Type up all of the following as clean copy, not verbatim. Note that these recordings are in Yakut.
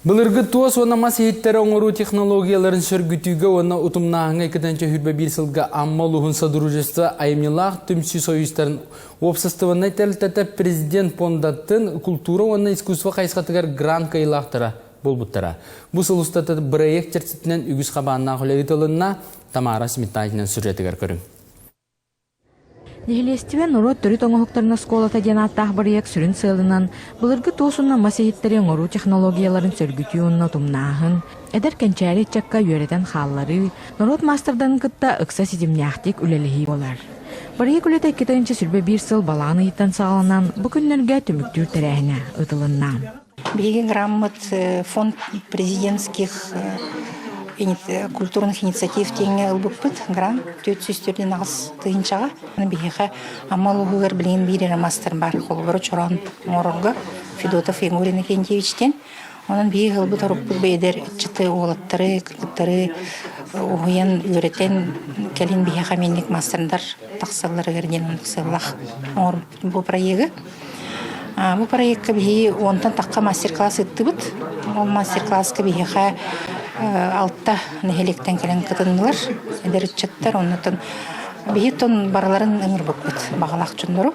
Былыргы туос уонна мас иһиттэри оҥоруу технологияларын сөргүтүүгэ уонна утумнааһыҥҥа 221 сылга Амма улууһун Содружество айымньылаах түмсүү сойуустарын уопсастыбаннай тэрилтэтэ президент пуондатын култуура уонна искусство хайысхатыгар грант кыайыылаахтара буолбуттара. Бу сыл устата бырайыак чэрчитинэн үгүс хабааннаах үлэ ыытылынна. Тамара Сметанина сюжетыгар көрүҥ. Нэһилиэстибэ норуот төрүт оҥоһуктарын оскуолата диэн ааттаах бырайыак сүрүн сыалынан былыргы туос уонна мас иһиттэри оҥоруу технологияларын сөргүтүү уонна утумнааһын, эдэр кэнчээри ыччакка үөрэтэн хаалларыы, норуот маастардарын кытта ыкса ситимнээхтик үлэлэһии буолар. Бырайыак үлэтэ 2021 сыл балаҕан ыйыттан саҕаланан, бу күннэргэ түмүктүүр тэрээһинэ ыытылынна. Биһиги граммыт фонд президентских культурных инициатив диэҥҥэ ылбыппыт грант 448 тыһыынчаҕа. Биһиэхэ Амма улууһугар билигин биир эрэ мастер бар холобура чороон оҥорорго Федотов Егор Иннокентьевич диэн. Онон биһиги ылбыт орукпут бэйдэр ыччаты уолаттары, кыргыттары уһуйан үөрэтэн кэлин биһиэхэ минник мастердар тахсалларыгар диэн оннук сыаллаах оҥорбут бу проегы. Бу проекка биһиги уонтан тахха мастер-класс ыыттыбыт. Ол мастер-класска биһиэхэ алта нэһилиэктэн кэлэн кытыннылар эдэр ыччаттар. Оннуттан биһи тон барыларын ыҥырбыппыт баҕалаах дьоннору.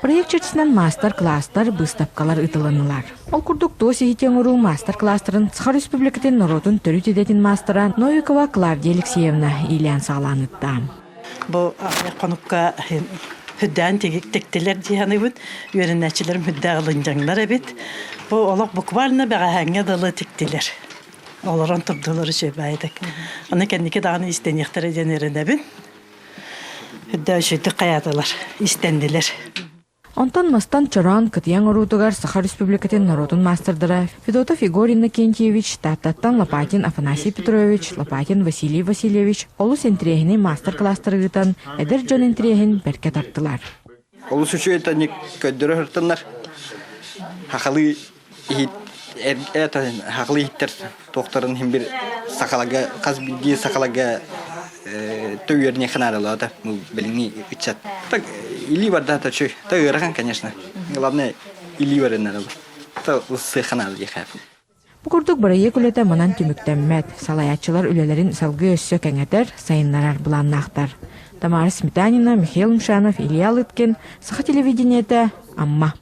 Проект чэрчитинэн маастар-класстар, быыстапкалар ыытылыннылар. Ол курдук туос иһити оҥоруу маастар-класстарын Саха Республикатын норуотун төрүт идэтин маастара Новикова Клавдия Алексеевна иилээн-саҕалаан ыытта. Бу хонукка үрдээн тиктилэр дии саныыбын. Үөрэнээччилэрим үрдээх ылынньаҥнар эбит. Бу олох буквально бэҕэһээҥҥэ дылы тиктилэр. Олорон турдулар үчүгэйдик. Аны кэнники даҕаны истэниэхтэрэ диэн эрэнэбин. Үрдээх үчүгэйдик хайаатылар, истэннилэр. Онтон мастан чороон кытыйа оҥоруутугар Саха Республикатын норуотун маастардара Федотов Егор Иннокентьевич, Тааттаттан Лопатин Афанасий Петрович, Лопатин Василий Васильевич олус интэриэһинэй маастар-кылаастары ыытан, эдэр дьон интэриэһин бэркэ тартылар. Олус үчүгэй таник көрдөрө сыртыннар. Хахалы иһит хахалы иһиттэр туохтарын иһин бир сахалага хас биирдии сахалага төйүөрне ханаралаата билиҥҥи ыччат так илии бардаата чүй та ыарахан конечно главное илии барыннарыл та ылсыаханал диэхэ. Бу курдук бырайыак үлэтэ манан түмүктэммэт, салайааччылар үлэлэрин салгыы өссө кэҥэтэр, сайыннарар былааннаахтар. Тамара Сметанина, Михаил Мшанов, Илья Лыткин, Саха телевидениетэ, Амма.